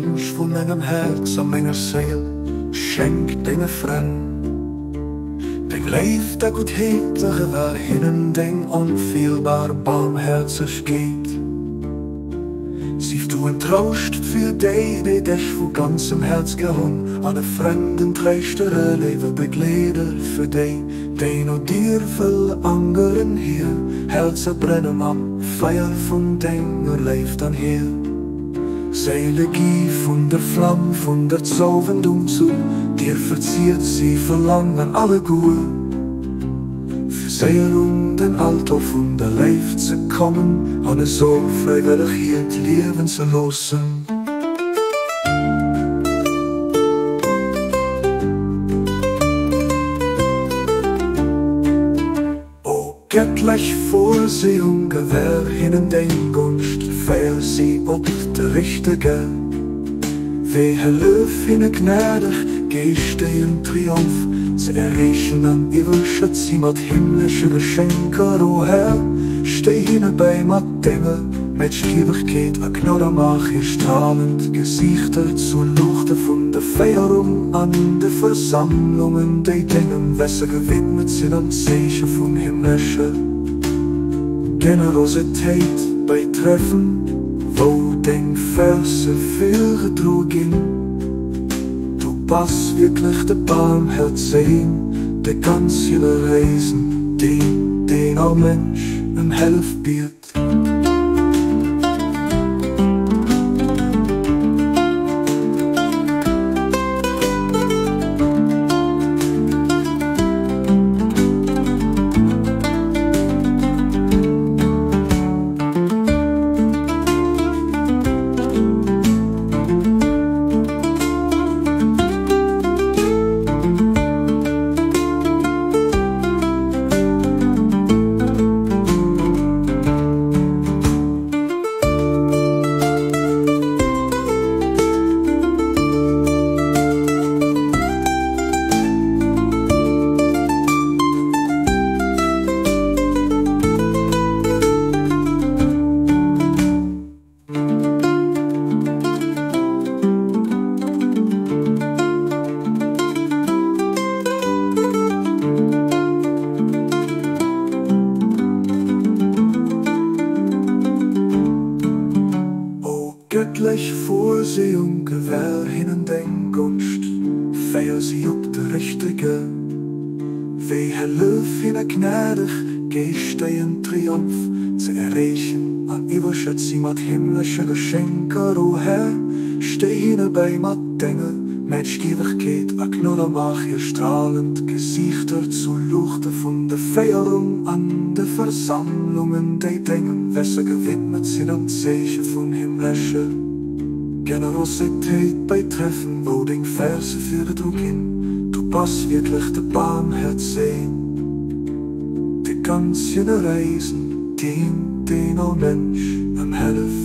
Wonsch vu mengem Häerz a menger Séil, Schenk denge Frënn deng Léift a Guttheet a gewähr hinnen deng onfeelbar Barmhäerzegkeet. Sief du en Trouscht fir déi, déi dech vu ganzem Häerz gär hunn, an e Frënd, en Tréischter, e léiwe Begleeder fir déi, déi no dir verlaangeren. Hir Häerzer brenne mam Feier vun denger Léift an hir Séile gi vun der Flam vun der Zouwendung zu dir verziert. Si verlaangen alleguer, fir séier un den Altor vun der Léift ze kommen an esou fräiwëlleg hiert Liewen ze loossen. O gëttlech Vorsehung, gewähr hinnen deng Gonscht, féier si op de richtege Wee, hëllef hinne gnädeg, Geescht déen Triumph ze erreechen an iwwerschëtt si mat himmlesche Geschenker. O Här, stéi hinne bäi mat denger Matgiewegkeet a Gnod a maach hir stralend Gesiichter zu Luuchte vun der Féierung an de Versammlungen, déi dengem Wesse gewidmet sinn, an Zeeche vun himmlescher Generositéit bei Treffen, wou deng Verse virgedroe ginn. Du bass wierklech de Barmhäerzeen, de ganz generéisen, deen, deen all Mënsch ëm Hellef biet. O gëttlech Vorsehung, gewähr hinnen deng Gonscht, féier si op de richtege Wee, hëllef hinne gnädeg, Geescht déien Triumph ze erreechen an iwwerschëtt si mat himmlesche Geschenker. O Här, stéi hinne bäi mat denger Mächtgiewegkeet a Gnod a maach hir stralend Gesiichter zu Luuchte vun der Féierung an de Versammlungen, déi dengem Wesse gewidmet sinn, an Zeeche vun himmlescher Generositéit bei Treffen, wou deng Verse virgedroe ginn. Du bass wierklech de Barmhäerzeen. De ganz generéisen, deen, deen all Mënsch ëm Hëllef.